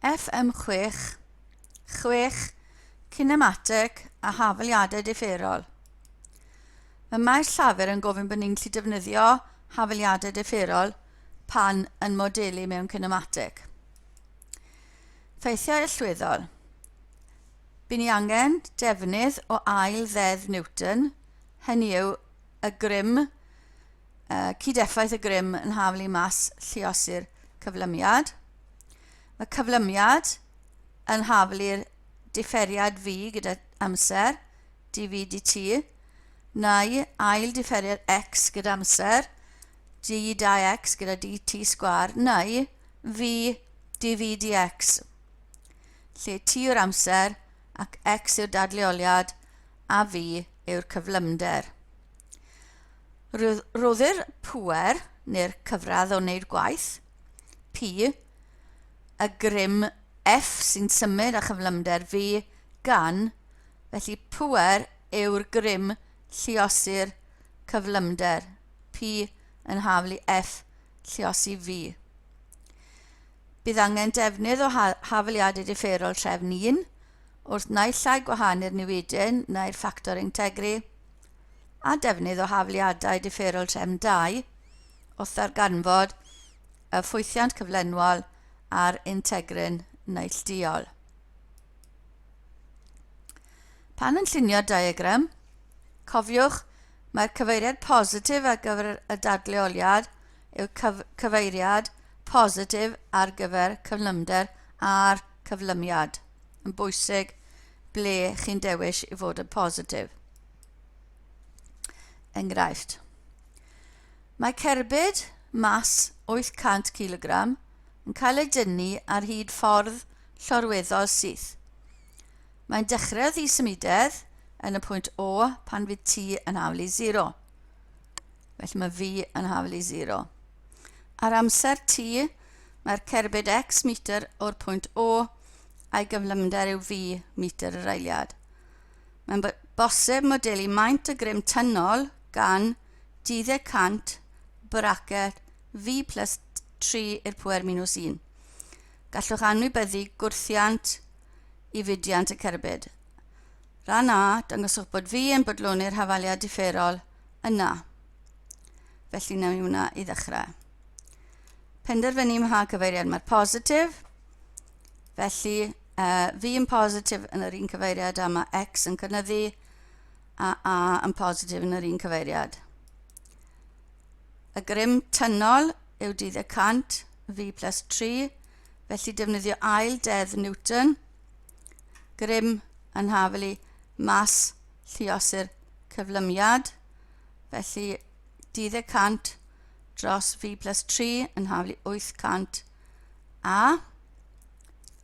FM6, 6, Cinematic a hafaliadau diferol. Mae maes llafur yn gofyn bod ni'n gallu defnyddio hafaliadau diferol pan yn modelu mewn cinematic. Ffeithiau allweddol. By ni angen defnydd o ail ddeddf Newton, hynny yw y grym, uh, cydeffaith y grym yn haflu mas lluosi'r cyflymiad. Mae cyflymiad yn haflu'r diferiad V gyda amser, dv dt, neu ail diferiad x gyda amser, d2x gyda dt sgwar, neu v dv dx, lle t yw'r amser ac x yw'r dadleoliad a v yw'r cyflymder. Rhoddir pŵer, neu'r cyfradd o wneud gwaith, P, y grym F sy'n symud â chyflymder V gan, felly pŵer yw'r grym lluosi'r cyflymder, P yn haflu F lluosi V. Bydd angen defnydd o hafaliadau diferol trefn 1 wrth naill ai gwahanu'r newidyn neu'r ffactor integru, a defnydd o hafaliadau diferol trefn 2 wrth ddarganfod y ffwythiant cyflenwol a'r integryn neillduol. Pan yn llunio diagram, cofiwch mae'r cyfeiriad positif ar gyfer y dadleoliad yw cyf cyfeiriad positif ar gyfer cyflymder a'r cyflymiad. Yn bwysig ble chi'n dewis i fod yn positif. Enghraifft. Mae cerbyd mas 800 kg yn cael ei dynnu ar hyd ffordd llorweddol syth. Mae'n dechrau ddisymudedd yn y pwynt O pan fydd T yn haflu 0. Felly mae V yn haflu 0. Ar amser T, mae'r cerbyd X metr o'r pwynt O a'i gyflymder yw V metr yr eiliad. Mae'n bosib modelu maint y grym tynnol gan 200 braced V plus 3 i'r pwer minus 1. Gallwch anwybyddu gwrthiant i fudiant y cerbyd. Rhan A, dangoswch bod V yn bodloni'r hafaliad diferol yna. Felly nawn ni hwnna i ddechrau. Penderfynu mha cyfeiriad mae'r positif. Felly uh, V yn positif yn yr un cyfeiriad a mae X yn cynyddu a A yn positif yn yr un cyfeiriad. Y grym tynnol yw 200 V plus 3, felly defnyddio ail deddf Newton, grym yn hafelu mas lluosur cyflymiad, felly 200 dros V plus 3 yn haflu 800 a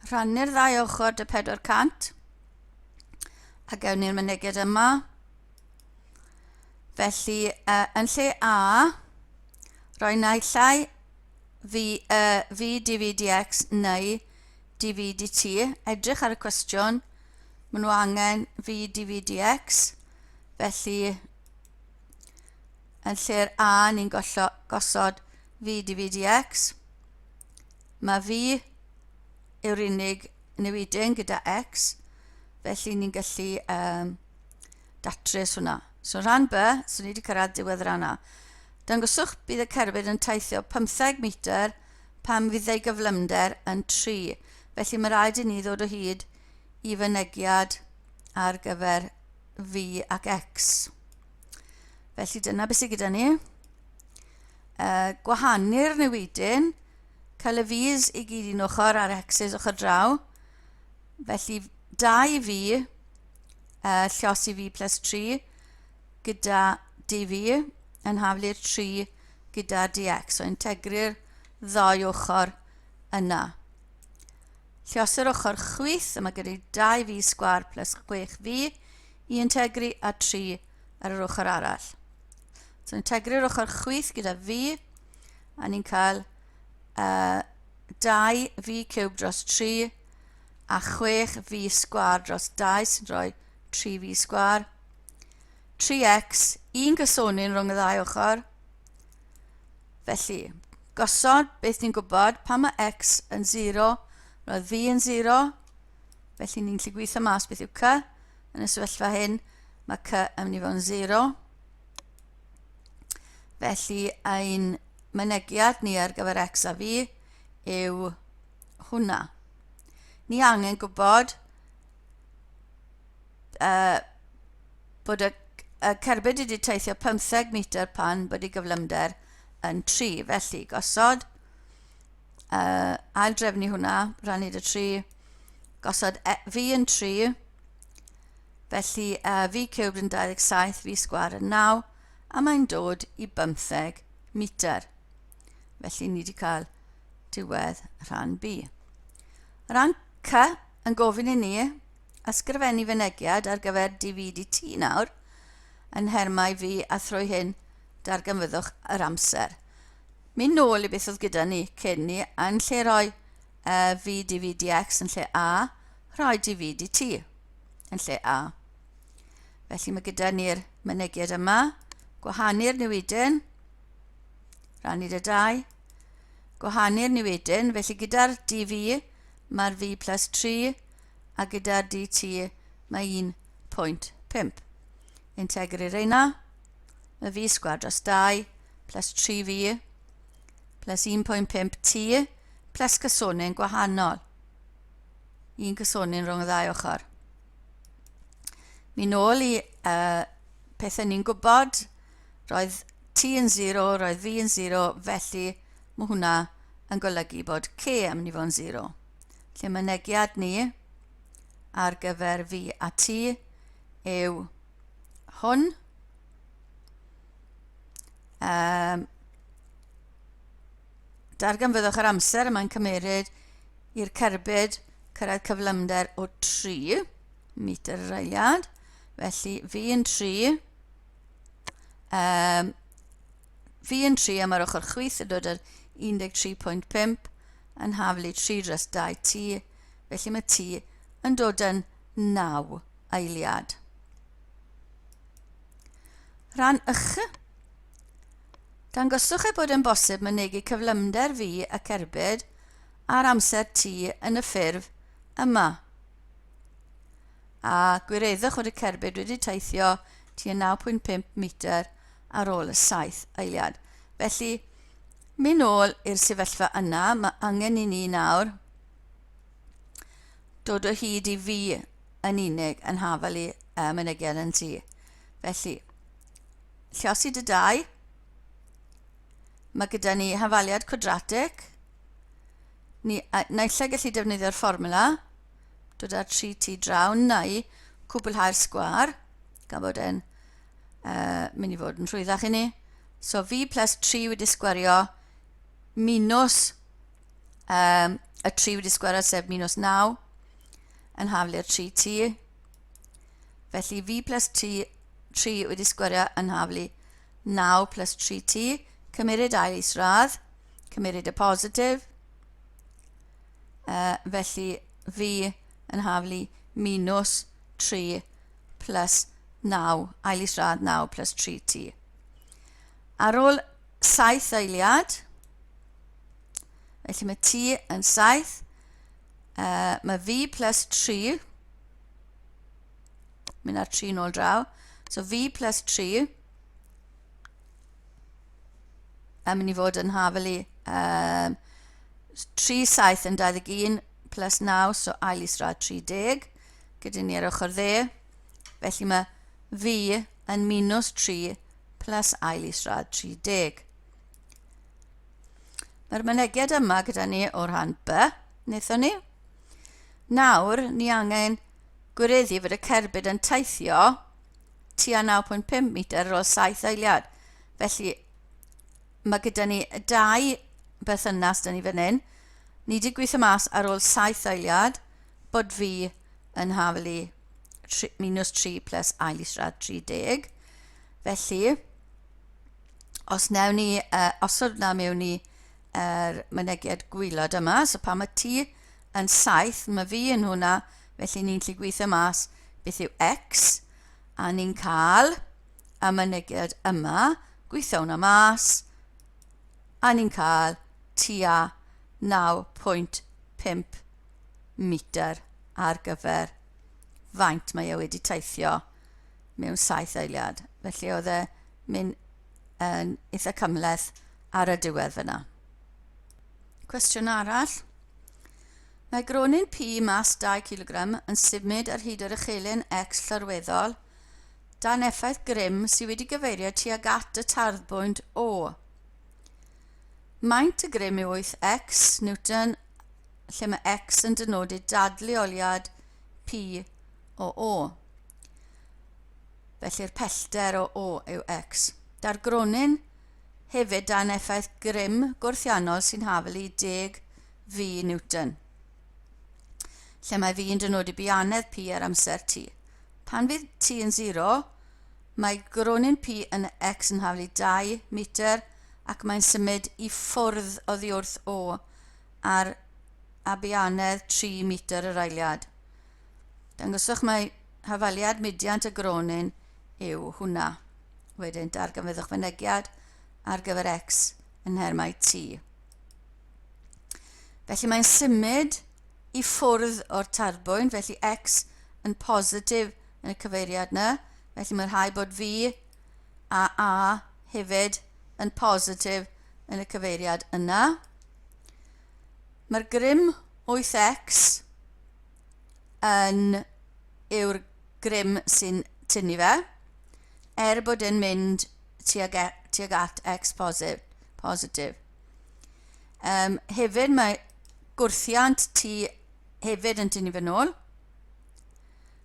rhannu'r ddau ochr dy 400 a gewn ni'r mynegiad yma. Felly, uh, yn lle A, rhoi naill ai V, uh, V dV dx neu dV dt. Edrych ar y cwestiwn, maen nhw angen V dV dx, felly yn lle'r A ni'n gosod V dV dx. Mae V yw'r unig newidyn gyda X, felly ni'n gallu um, datrys hwnna. So rhan B, so ni wedi cyrraedd diwedd rhan A. Dangoswch bydd y cerbyd yn teithio 15 metr pan fydd ei gyflymder yn 3. Felly mae rhaid i ni ddod o hyd i fynegiad ar gyfer V ac X. Felly dyna beth sydd gyda ni. Uh, gwahanu'r newidyn, cael y V's i gyd un ochr a'r X's ochr draw. Felly 2 V, uh, llosi V plus 3, gyda dV yn haflu'r 3 gyda dx. So integru'r ddau ochr yna. Lluosur ochr chwith, a mae gyda 2v sgwar plus 6v i integru a 3 ar yr ochr arall. So integru'r ochr chwith gyda v, a ni'n cael uh, 2v cube dros 3 a 6v sgwar dros 2 sy'n rhoi 3v sgwar. 3x, un gysonyn rhwng y ddau ochr. Felly, gosod beth ni'n gwybod, pan mae x yn 0, Roedd V yn 0, felly ni'n gallu gweithio mas beth yw C. Yn y sefyllfa hyn, mae C yn mynd i fod yn 0. Felly, ein mynegiad ni ar gyfer X a V yw hwnna. Ni angen gwybod bod y, y cerbyd wedi teithio 15 metr pan bod ei gyflymder yn 3. Felly, gosod, aildrefnu hwnna, rannu dy 3, gosod e, V yn 3, felly V cubed yn 27, V sgwar yn 9, a mae'n dod i 15 metr. Felly ni wedi cael diwedd rhan B. Rhan C yn gofyn i ni ysgrifennu fynegiad ar gyfer dv dt nawr yn nhermau fi a thrwy hyn darganfyddwch yr amser. Mynd nôl i beth oedd gyda ni cyn ni, yn lle rhoi v dv dx yn lle a, rhoi dv dt yn lle a. Felly mae gyda ni'r mynegiad yma, gwahanu'r newidyn, rannu dy 2, gwahanu'r newidyn, felly gyda'r dv mae'r v plus 3 a gyda'r dt mae 1.5. Integru reina, mae v sgwar dros 2 plus 3v plus 1.5 t plus cysonyn gwahanol. Un cysonyn rhwng y ddau ochr. Mi nôl i pethau ni'n gwybod, roedd t yn 0, roedd v yn 0, felly mae hwnna yn golygu bod k yn mynd i fod yn 0. Lle mynegiad ni ar gyfer V a T yw hwn. Darganfyddwch yr amser y mae'n cymeryd i'r cerbyd cyrraedd cyflymder o 3 metr yr eiliad. Felly, V yn 3, V yn 3 a mae'r ochr chwith yn dod ar 13.5 yn haflu 3 dros 2 T, felly mae T yn dod yn 9 eiliad. Rhan ych. Dangoswch ei bod yn bosib mynegi cyflymder V y cerbyd a'r amser T yn y ffurf yma. A gwireddwch fod y cerbyd wedi teithio tua 9.5 metr ar ôl y 7 eiliad. Felly, mynd nôl i'r sefyllfa yna, mae angen i ni nawr dod o hyd i fi yn unig yn hafal i mynegiad yn ti. Felly, lliosi dy dau, mae gyda ni hafaliad cwadratig, ni naill ai gallu defnyddio'r fformula, dod â'r 3t draw, neu cwblhau'r sgwar, gan bod e'n mynd i fod yn rhwyddach i ni. So v plus 3 wedi sgwario minus y 3 wedi sgwario sef minus 9 yn haflu'r 3t. Felly v plus 3, 3 wedi sgwario yn haflu 9 plus 3t. Cymeryd ail isradd, cymeryd y positif. Felly v yn haflu minus 3 plus 9, ail isradd 9 plus 3t. Ar ôl 7 eiliad, felly mae t yn 7, mae v plus 3, mynd ar 3 nôl draw, so v plus 3, yn mynd i fod yn hafel i 3, 7 yn 21 plus 9, so ail isradd 30, gyda ni ar ochr dde. Felly mae V yn minus 3 plus ail isradd 30. Mae'r mynegiad yma gyda ni o rhan B, wnaethon ni. Nawr, ni angen gwireddu fod y cerbyd yn teithio tua 9.5 metr ar ôl 7 eiliad. Felly, mae gyda ni dau berthynas dyn ni fan hyn. Ni wedi gweithio mas ar ôl 7 eiliad bod fi yn haflu minus 3 plus ail isradd 30. Felly, os newn ni osod na mewn i yr mynegiad gwylod yma, so pan mae t yn 7, mae fi yn hwnna, felly ni'n gallu gweithio mas beth yw x, a ni'n cael y mynegiad yma, gweithio hwnna mas, a ni'n cael tua 9.5. metr ar gyfer faint mae e wedi teithio mewn 7 eiliad. Felly oedd e mynd yn eitha cymhleth ar y diwedd fyna. Cwestiwn arall. Mae gronyn P mas 2 kg yn symud ar hyd yr uchelyn X llorweddol dan effaith grym sydd wedi gyfeirio tuag at y tarddbwynt O. Maint y grym yw 8x Newton lle mae x yn dynodi dadleoliad P o O. Felly'r pellter o O yw x. Da'r gronyn hefyd dan effaith grym gwrthiannol sy'n hafel i 10 V Newton, lle mae V yn dynodi bianedd P ar amser T. Pan fydd T yn 0, mae gronyn P yn X yn hafel i 2 metr ac mae'n symud i ffwrdd oddi wrth O ar a bianedd 3 metr yr eiliad. Dangoswch mai hafaliad mudiant y gronyn yw hwnna. Wedyn darganfyddwch fynegiad ar gyfer x yn nhermau t. Felly mae'n symud i ffwrdd o'r tarbwyn, felly x yn positif yn y cyfeiriad yna. Felly mae'n rhaid bod v a a hefyd yn positif yn y cyfeiriad yna. Mae'r grym 8x yn yw'r grym sy'n tynnu fe, er bod e'n mynd tuag, e, tuag at x positif. positif. Um, hefyd mae gwrthiant T hefyd yn tynnu fe nôl.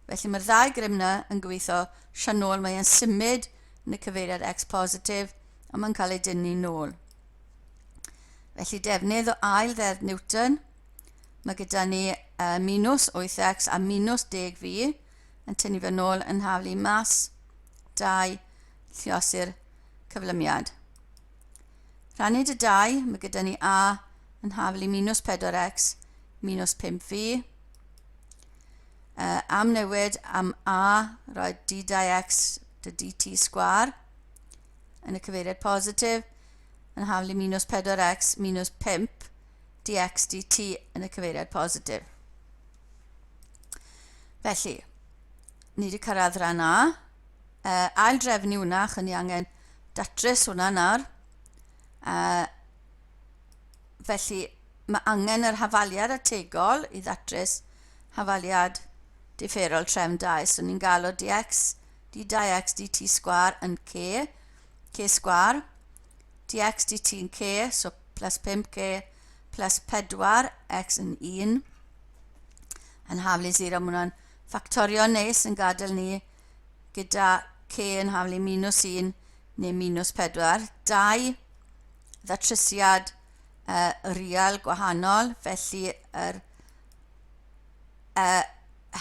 Felly mae'r ddau grym yna yn gweithio sian nôl, mae e'n symud yn y cyfeiriad x positif, ond mae'n cael ei dynnu nôl. Felly defnydd o ail ddeddf Newton, mae gyda ni uh, minus 8x a minus 10v yn tynnu fe nôl yn haflu mas 2 lliosi'r cyflymiad. Rhannu dy 2, mae gyda ni a yn haflu minus 4x minus 5v. Uh, am newid am a, rhoi d2x dy dt sgwar yn y cyfeiriad positif, yn haflu minus 4x minus 5 dx dt yn y cyfeiriad positif. Felly, ni wedi cyrraedd rhan A. Uh, ail drefnu hwnna, chyn ni angen datrys hwnna nawr. Uh, felly, mae angen yr hafaliad ategol i ddatrys hafaliad differol trefn 2. So ni'n gael o dx, d2x dt sgwar yn k, k sgwar, dx dt yn k, so plus 5k plus 4 x yn 1 yn haflu 0. Mae hwnna'n ffactorio neis yn gadael ni gyda k yn haflu minus 1 neu minus 4. 2 ddatrysiad uh, real gwahanol, felly yr uh,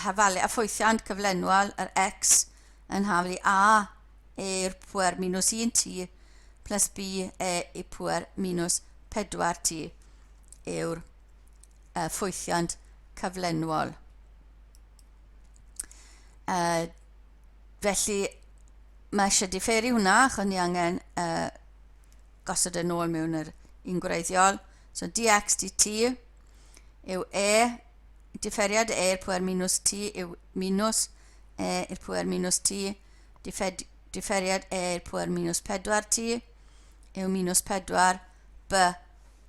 hafalu a ffwythiant cyflenwol, yr x yn haflu a e i'r pwer minus 1t plus b e i pwer minus 4t yw'r uh, ffwythiant cyflenwol. Uh, felly mae eisiau diferu hwnna, achos ni angen uh, gosod yn ôl mewn yr un gwreiddiol. So dx dt yw e, diferiad e i'r pwer minus t yw minus e i'r pwer minus t, diffed, diferiad e i'r pwer minus 4t yw minus 4 b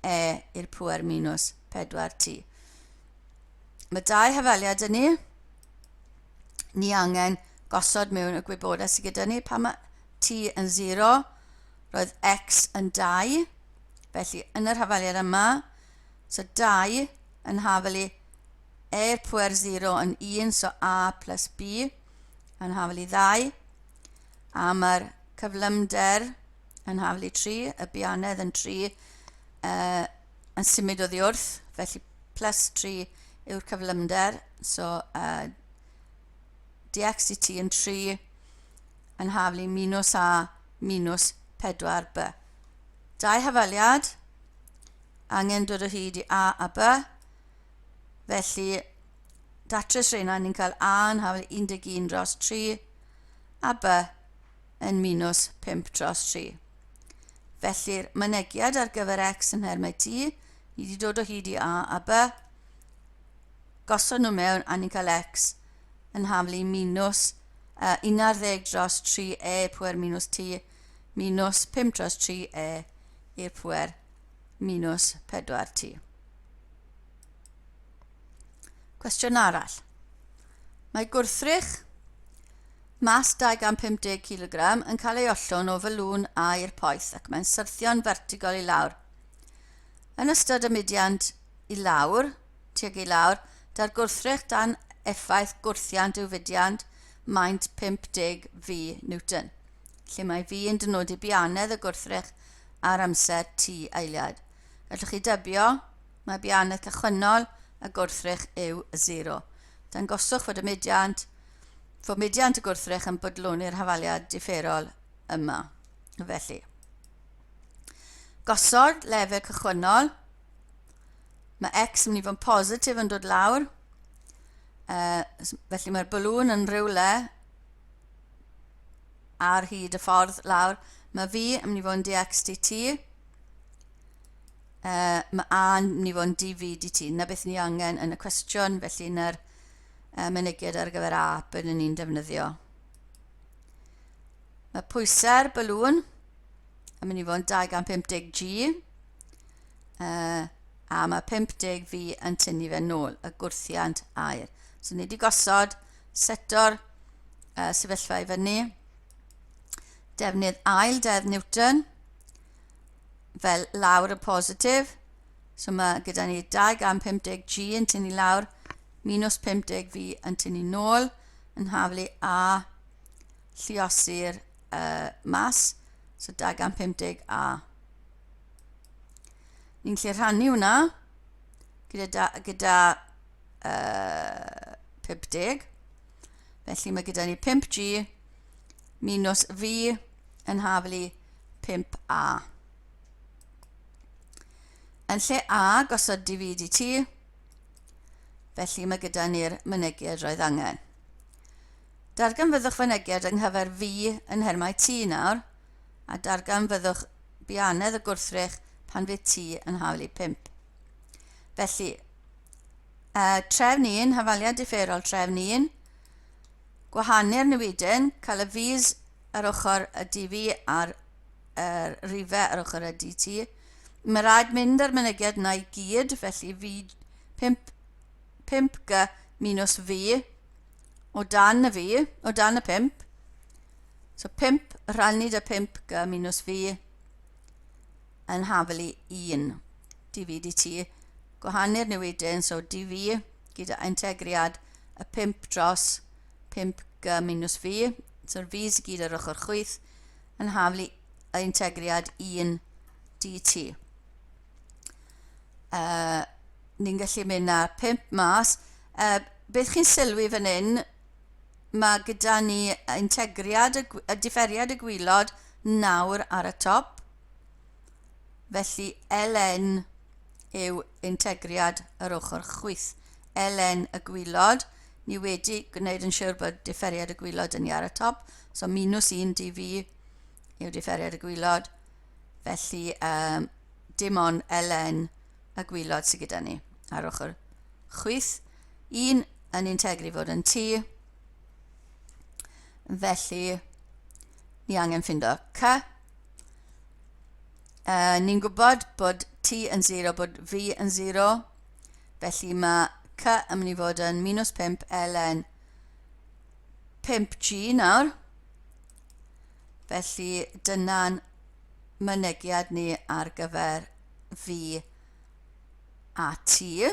e i'r pwer minus 4t. Mae dau hafaliad yn ni. Ni angen gosod mewn y gwybodaeth sydd gyda ni. Pan mae t yn 0, roedd x yn 2. Felly, yn yr hafaliad yma, so 2 yn hafelu e i'r pwer 0 yn 1, so a plus b yn hafelu 2. A mae'r cyflymder yn hafelu 3, y bianedd yn 3, uh, yn symud oddi wrth, felly plus 3 yw'r cyflymder, so uh, dx dt yn 3 yn haflu minus a minus 4b. Dau hafaliad, angen dod o hyd i a a b, felly datrys reina ni'n cael a yn haflu 11 dros 3 a b yn minus 5 dros 3. Felly'r mynegiad ar gyfer x yn nhermau t, ni wedi dod o hyd i a a b. Gosod nhw mewn a ni'n cael x yn haflu minus 11 dros 3e pwer minus t minus 5 dros 3e i'r pwer minus 4t. Cwestiwn arall. Mae gwrthrych mas 250 kg yn cael ei ollwng o falŵn aer poeth ac mae'n syrthio'n fertigol i lawr. Yn ystod y mudiant i lawr, tuag i lawr, da'r gwrthrych dan effaith gwrthiant yw fudiant maint 50 V Newton, lle mae V yn dynodi bianedd y gwrthrych ar amser T eiliad. Gallwch chi dybio, mae bianedd cychwynnol y gwrthrych yw 0. Dangoswch fod y mudiant, fod mudiant y gwrthrych yn bodloni'r hafaliad differol yma. Felly, gosod lefel cychwynnol. Mae x yn mynd i fod yn positif yn dod lawr. Felly mae'r balŵn yn rhywle ar hyd y ffordd lawr. Mae v yn mynd i fod yn dx dt. Mae a yn mynd i fod yn dv dt. Na beth ni angen yn y cwestiwn, felly na'r mynegiad ar gyfer a byddwn ni'n defnyddio. Mae pwysau'r balŵn yn mynd i fod yn 250 G. A mae 50 V yn tynnu fe nôl, y gwrthiant aer. So ni wedi gosod seto'r sefyllfa i fyny. Defnydd ail deddf Newton fel lawr y positif. So mae gyda ni 250 G yn tynnu lawr, minus 50 V yn tynnu nôl, yn haflu A lluosi'r mas. So 250 A. Ni'n gallu rhannu hwnna gyda, gyda 50. Felly mae gyda ni 5G minus V yn haflu 5A. Yn lle A, gosod dV dt, felly mae gyda ni'r mynegiad roedd angen. Darganfyddwch fynegiad yng nghyfer V yn nhermau T nawr, a darganfyddwch bianedd y gwrthrych pan fydd T yn haflu 5. Felly, trefn 1, hafaliad differol trefn 1, gwahanu'r newidyn, cael y V's ar ochr y dV a'r er, rifau ar ochr y dt. Mae rhaid mynd ar mynegiad yna i gyd, felly V 5, 5G minus V o dan y V, o dan y 5. So 5 rhannu da 5G minus V yn haflu 1 dv dt. Gwahanu'r newidyn, so dv gyda integriad y 5 dros 5G minus V. So'r V sydd gyd ar ochr chwith yn haflu y integriad 1 dt. Ni'n gallu mynd â 5 mas. Beth chi'n sylwi fan hyn, mae gyda ni integriad y, y diferiad y gwylod nawr ar y top. Felly ln yw integriad yr ochr chwith. ln y gwylod, ni wedi gwneud yn siwr bod diferiad y gwylod yn ni ar y top, so minus 1 dv yw diferiad y gwylod. Felly dim ond ln y gwylod sydd gyda ni ar ochr chwith. 1 yn integru fod yn t. Felly, ni angen ffindo c. Ni'n gwybod bod t yn 0, bod v yn 0. Felly mae c yn mynd i fod yn minus 5 ln 5g nawr. Felly dyna'n mynegiad ni ar gyfer v a t.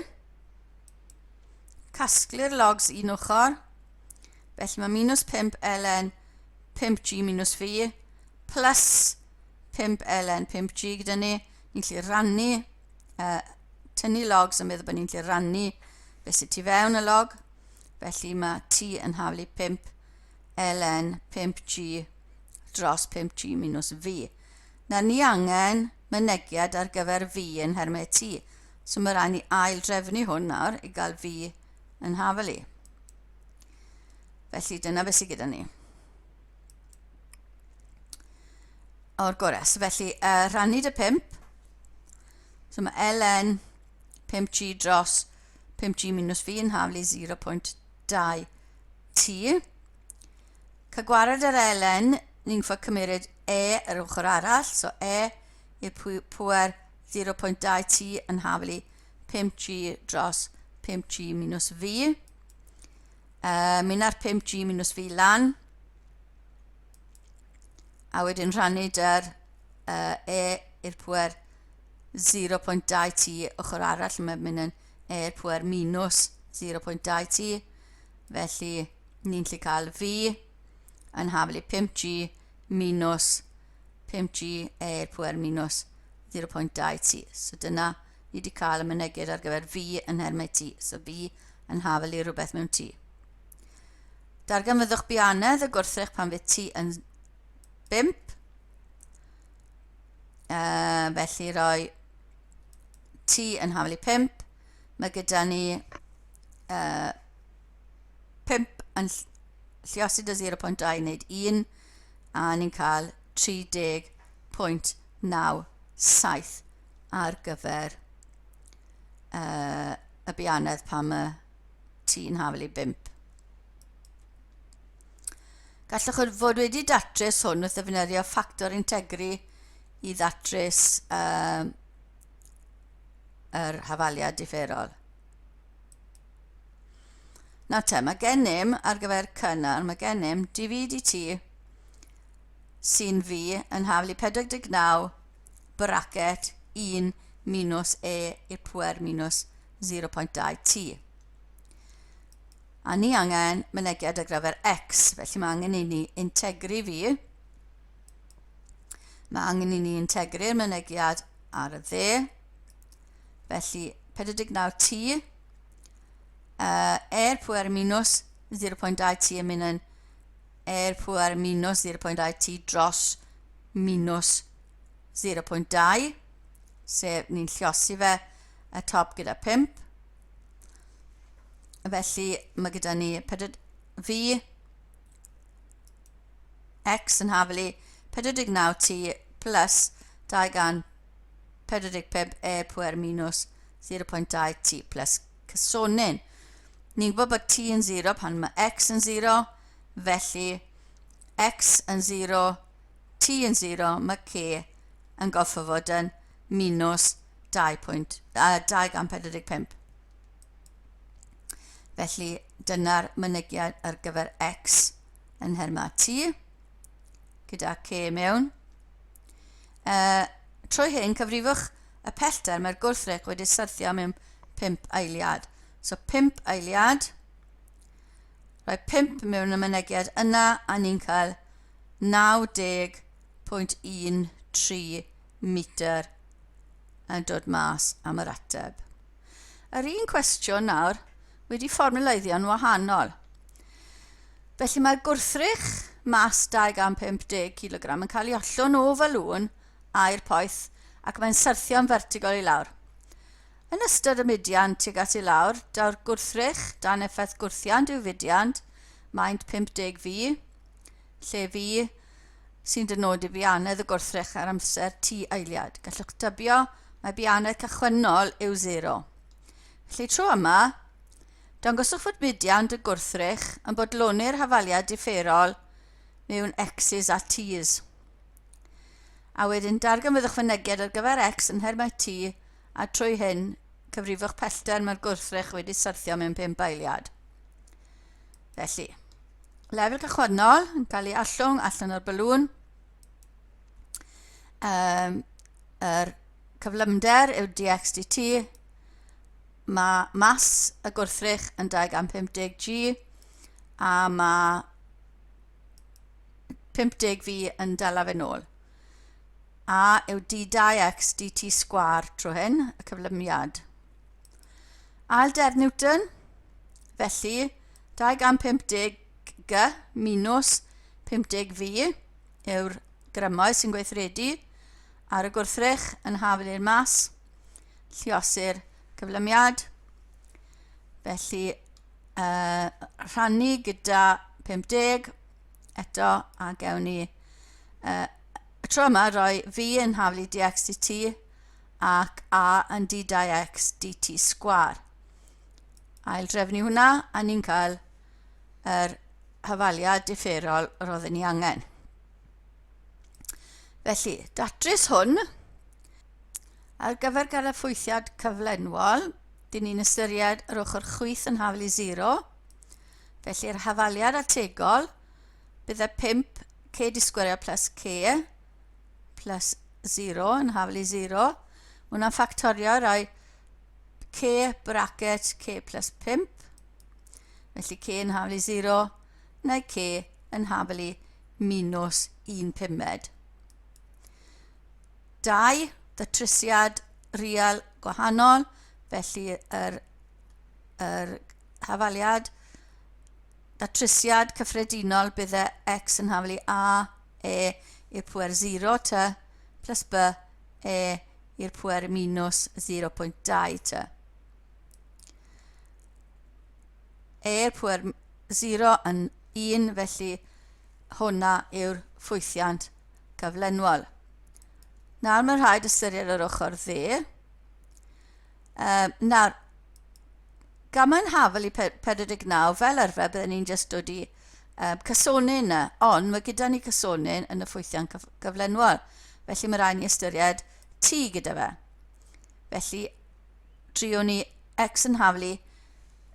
Casglu'r logs un ochr. Felly mae minus 5 ln 5g minus v plus 5 ln 5g gyda ni. Ni'n gallu rannu, tynnu logs yn meddwl bod ni'n gallu rannu beth sydd tu fewn y log. Felly mae t yn haflu 5 ln 5g dros 5g minus v. Na ni angen mynegiad ar gyfer v yn nhermau t. So mae rhaid ni ail drefnu hwn nawr i gael v yn hafelu. Felly dyna beth sydd gyda ni. O'r gorau. So felly rhannu dy 5. So mae ln 5g dros 5G minus V yn haflu 0.2 T. Cael gwared ar ln, ni'n ffordd cymeryd E yr ochr arall, so E i'r pwer 0.2 T yn haflu 5G dros 5G minus V. Mynd ar 5G minus V lan. A wedyn rhannu dy'r E i'r pwer 0.2 T ochr arall, mae'n mynd yn E i'r pwer minus 0.2 T. Felly, ni'n lle cael V yn haflu 5G minus 5G E i'r pwer minus 0.2 T. So dyna ni wedi cael y mynegiad ar gyfer V yn nhermau T. So V yn hafel i rhywbeth mewn T. Darganfyddwch bianedd y gwrthrych pan fydd T yn 5. Felly roi T yn hafel i 5. Mae gyda ni 5 yn lliosi dy 0.2 i wneud 1 a ni'n cael 30.97 ar gyfer y bianedd pan mae T yn hafel i 5. Gallwch fod wedi datrys hwn wrth ddefnyddio ffactor integru i ddatrys yr hafaliad differol. Nawr te, mae gennym ar gyfer cynnar, mae gennym dv dt sy'n v yn haflu 49 bracket 1 minus e i'r pwer minus 0.2 t. A ni angen mynegiad ar gyfer x, felly mae angen i ni integru fi. Mae angen i ni integru'r mynegiad ar y dde. Felly 49t er pwer minus 0.2 t yn mynd yn er pwer minus 0.2 t dros minus 0.2, sef ni'n lliosi fe y top gyda 5. Felly mae gyda ni 4, v x yn haflu 49t plus 200 45 e pwer minus 0.2 t plus cysonyn. Ni'n gwybod bod t yn 0 pan mae x yn 0, felly x yn 0, t yn 0, mae k yn gorfod fod yn minus 2.245. Felly dyna'r mynegiad ar gyfer x yn nhermau t, gyda k mewn. Trwy hyn, cyfrifwch y pellter mae'r gwrthrych wedi syrthio mewn 5 eiliad. So 5 eiliad, rhoi 5 mewn y mynegiad yna, a ni'n cael 90.13 metr yn dod mas am yr ateb. Yr un cwestiwn nawr wedi fformuleiddio'n wahanol. Felly mae'r gwrthrych mas 250 kg yn cael ei ollwng o falŵn aer poeth ac mae'n syrthio'n fertigol i lawr. Yn ystod y mudiant tuag at i lawr, daw'r gwrthrych dan effaith gwrthiant i'w fudiant, maint 50 V, lle V sy'n dynodi bianedd y gwrthrych ar amser T eiliad. Gallwch dybio mae bianedd cychwynnol yw 0. Felly tro yma, dangoswch fod mudiant y gwrthrych yn bodloni'r hafaliad differol mewn X's a T's. A wedyn darganfyddwch fynegiad ar gyfer X yn nhermau T a trwy hyn cyfrifwch pellter mae'r gwrthrych wedi syrthio mewn 5 eiliad. Felly, lefel cychwynnol yn cael ei allwng allan o'r balŵn. Um, yr cyflymder yw dx dt. Mae mas y gwrthrych yn 250 g a mae 50 v yn dala fe nôl. A yw d2x dt sgwar trwy hyn, y cyflymiad. Ail der Newton, felly 250 G minus 50 V yw'r grymoedd sy'n gweithredu ar y gwrthrych yn hafel i'r mas, lliosir cyflymiad. Felly, rhannu gyda 50 eto a gewn ni y tro yma roi V yn haflu dx dt ac A yn d2x dt sgwar. Ail drefnu hwnna a ni'n cael yr hafaliad differol roedden ni angen. Felly, datrys hwn ar gyfer gael y ffwythiad cyflenwol, dyn ni'n ystyried yr ochr chwith yn hafal i 0. Felly'r hafaliad ategol bydde 5 k di sgwerio plus k plus 0 yn hafal i 0. Mae hwnna'n ffactorio rhoi k bracket k plus 5. Felly k yn hafal i 0 neu k yn hafal i minus 1 pumed. Dau ddatrysiad real gwahanol, felly yr, yr hafaliad datrysiad cyffredinol bydde x yn hafal i a, e i'r pwer 0 t plus b, e i'r pwer minus 0.2 t. E i'r pwer 0 yn 1, felly hwnna yw'r ffwythiant cyflenwol. Nawr mae'n rhaid ystyried yr ochr dde. Um, nawr, gan mae'n hafel i 49, fel arfer byddwn ni'n just dod i um, cysonyn yna, ond mae gyda ni cysonyn yn y ffwythiant cyflenwol. Felly mae rhaid ni ystyried T gyda fe. Felly, triwn ni X yn haflu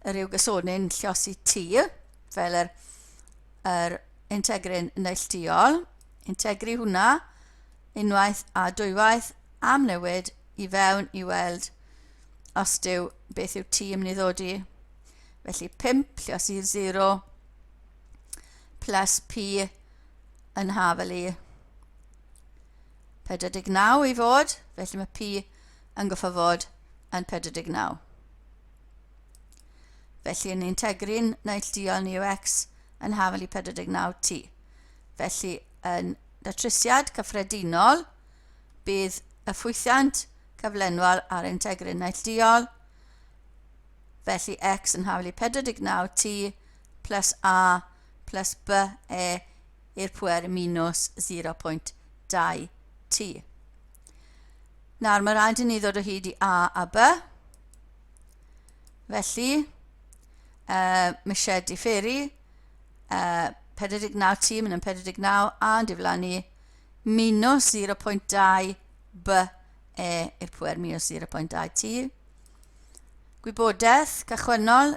yr yw gysonyn llosi T, fel yr, yr integrin neilltuol. Integru hwnna unwaith a dwywaith am newid i fewn i weld os dyw beth yw T yn mynd i ddod i. Felly 5 lluosi 0 plus P yn hafel i 49 i fod, felly mae P yn goffa fod yn 49. Felly yn integru'n neillduol ni yw x yn hafel i 49t. Felly yn datrysiad cyffredinol bydd y ffwythiant cyflenwol a'r integrin neillduol, felly x yn hafel i 49t plus a plus b e i'r pwer minus 0.2 t. Nawr mae rhaid i ni ddod o hyd i A a B. Felly, uh, mae eisiau diferu uh, 49 t mynd yn 49 a yn diflannu minus 0.2 B E i'r pwer minus 0.2 t. Gwybodaeth cychwynnol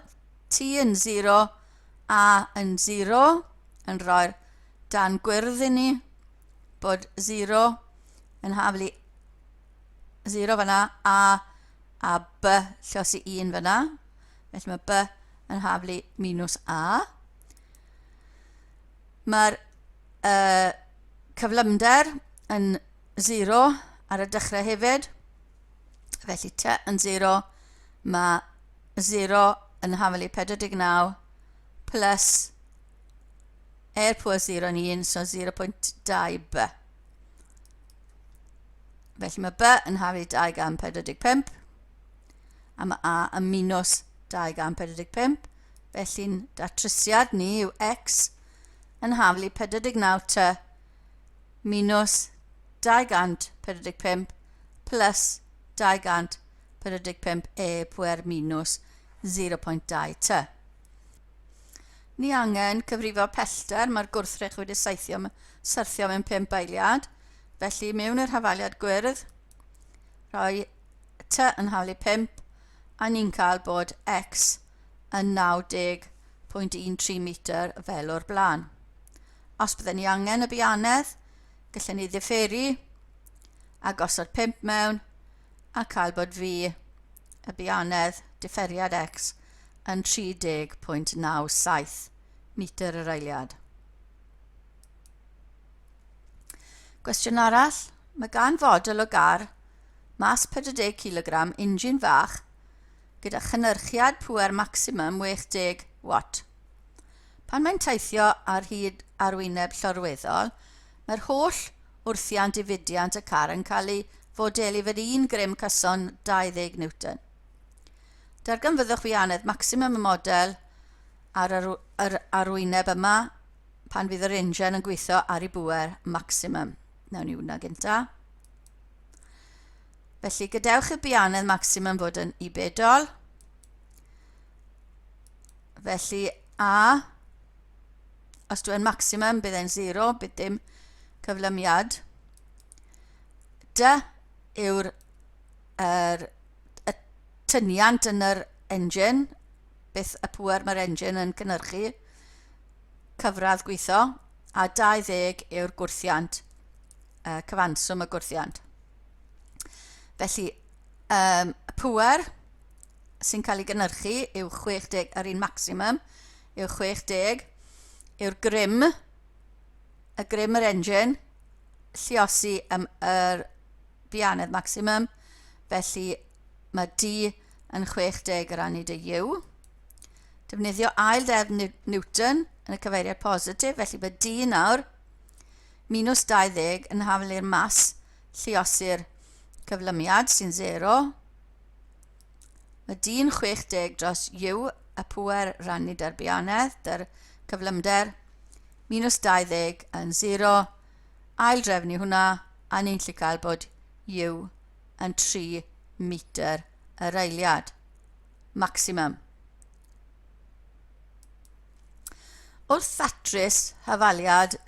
T yn 0, A yn 0 yn rhoi'r dan gwyrdd i ni bod 0 yn haflu 0 fyna a, a B llosi 1 fyna. Felly mae B yn haflu minus A. Mae'r uh, cyflymder yn 0 ar y dechrau hefyd. Felly T yn 0, mae 0 yn haflu 49 plus er pwer 0 yn 1, so 0.2 B. Felly mae B yn haflu 245 a mae A yn minus 245. Felly'n datrysiad ni yw X yn haflu 49 T minus 245 plus 245 E pwer minus 0.2 T. Ni angen cyfrifo pellter, mae'r gwrthrych wedi saethio, syrthio mewn 5 eiliad. Felly mewn yr hafaliad gwyrdd, rhoi t yn haflu 5, a ni'n cael bod x yn 90.13 metr fel o'r blaen. Os byddwn ni angen y bianedd, gallen ni ddifferu a gosod 5 mewn a cael bod fi y bianedd diferiad x yn 30.97 metr yr eiliad. Gwestiwn arall, mae gan fodel o gar mas 40 kg injin fach gyda chynyrchiad pŵer maximum 60 watt. Pan mae'n teithio ar hyd arwyneb llorweddol, mae'r holl wrthiant i fudiant y car yn cael ei fodelu fel un grym cyson 20 Newton. Darganfyddwch fianedd maximum y model ar yr, yr arwyneb yma pan fydd yr injan yn gweithio ar ei bŵer maximum. Nawn ni hwnna gynta. Felly gadewch y bianedd maximum fod yn ibedol. Felly A, os dwi'n maximum, bydd e'n 0, bydd dim cyflymiad. D yw'r er, y tyniant yn yr engine, beth y pŵer mae'r engine yn cynnyrchu, cyfradd gweithio, a 20 yw'r gwrthiant, cyfanswm y gwrthiant. Felly, y pŵer sy'n cael ei gynhyrchu yw 60, yr un maximum yw 60, yw'r grym, y grym yr engine, lliosi am yr bianedd maximum, felly mae D yn 60 rannu dy U. Defnyddio ail ddefn Newton yn y cyfeiriad positif, felly mae D nawr minus 20 yn hafal i'r mas lliosi'r cyflymiad sy'n 0. Mae dyn 60 dros U y pŵer rannu dy'r bianedd, dy'r cyflymder, minus 20 yn 0. Ail drefnu hwnna, a ni'n gallu cael bod U yn 3 metr yr eiliad. Maximum. Wrth ddatrys hafaliad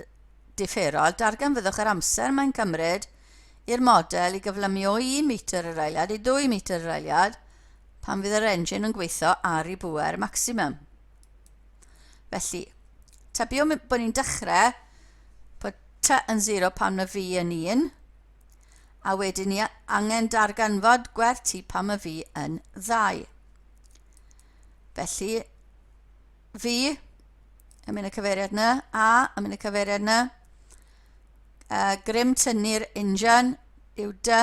diferol, darganfyddwch yr amser mae'n cymryd i'r model i gyflymu o 1 metr yr eiliad i 2 metr yr eiliad pan fydd yr engine yn gweithio ar ei bŵer maximum. Felly, tybio bod ni'n dechrau bod T yn 0 pan mae V yn 1, a wedyn ni angen darganfod gwerth T pan mae V yn 2. Felly, V yn mynd y cyfeiriad yna, A yn mynd y cyfeiriad yna. Grym tynnu'r injan yw D,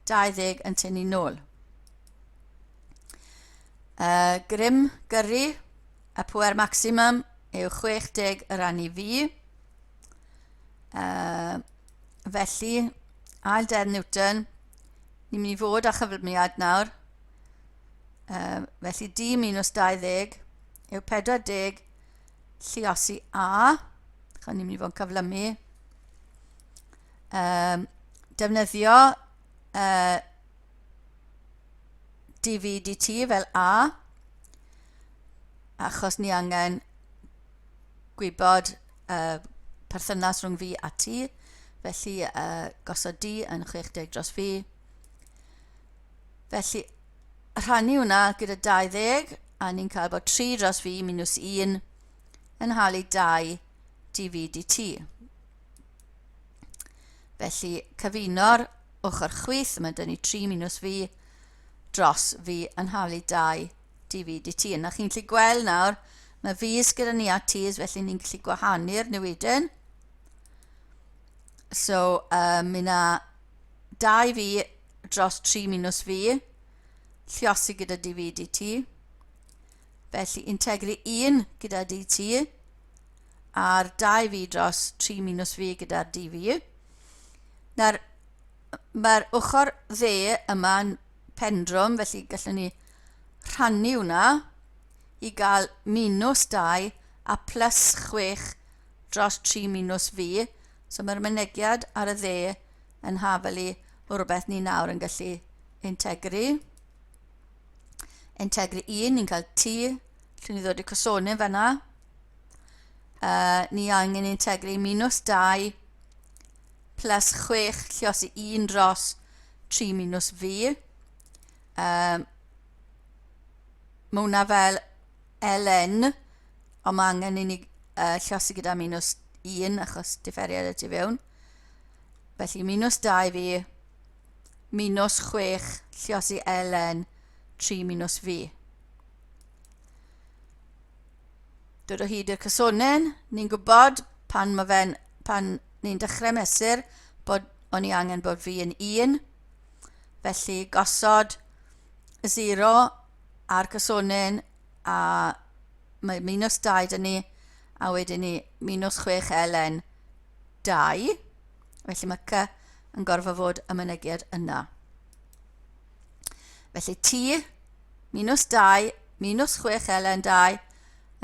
20 yn tynnu nôl. Grym gyrru, y pwer maximum yw 60 y rannu V. Felly, ail deddf Newton, ni'n mynd i fod â chyflymiad nawr. Felly D minus 20 yw 40 lliosi A. Chos ni'n mynd i fod yn cyflymu. Defnyddio dv dt fel A achos ni angen gwybod perthynas rhwng V a T. Felly gosod D yn 60 dros V. Felly, rhannu hwnna gyda 20, a ni'n cael bod 3 dros V minus 1 yn halu 2 dv dt. Felly, cyfuno'r ochr chwith, mae dyn ni 3 minus V dros V yn halu 2 dv dt. Yna chi'n gallu gweld nawr, mae V's gyda ni a T's, felly ni'n gallu gwahanu'r newidyn. So, mi na 2V dros 3 minus V, lliosi gyda dv dt. Felly, integru 1 gyda dt, a'r 2v dros 3 minus v gyda'r dv. Nawr, mae'r ochr dde yma'n pendrwm, felly gallwn ni rhannu hwnna i gael minus 2 a plus 6 dros 3 minus v. So mae'r mynegiad ar y dde yn hafelu o rhywbeth ni nawr yn gallu integru. Integru 1, ni'n cael t, lle ni ddod i cosonyn fanna. Ni angen integru minus 2 plus 6 lliosi 1 dros 3 minus v. Mae hwnna fel ln, ond mae angen i ni lliosi gyda minus 1 achos diferiad y tu fewn. Felly minus 2 fi, minus 6 lliosi ln 3 minus v. Dod o hyd i'r cysonyn, ni'n gwybod pan mae fe'n, pan ni'n dechrau mesur bod o'n i angen bod fi yn 1. Felly gosod 0 ar cysonyn a mae minus 2 dyn ni a wedyn ni minus 6 ln 2. Felly mae C yn gorfod fod y mynegiad yna. Felly T minus 2 minus 6 ln 2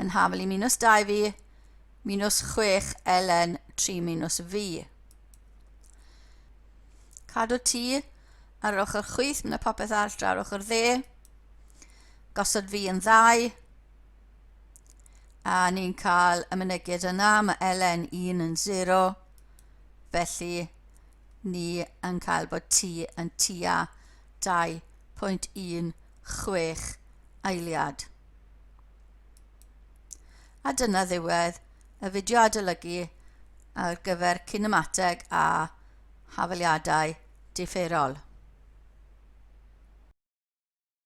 yn hafel i minus 2 fi minus 6 ln 3 minus fi. Cadw T ar yr ochr chwith, mae yna popeth arall dra'r ochr dde. Gosod fi yn ddau. A ni'n cael y mynegiad yna, mae ln 1 yn 0, felly ni yn cael bod t yn tua 2.16 eiliad. A dyna ddiwedd y fideo adolygu ar gyfer cinemateg a hafaliadau differol.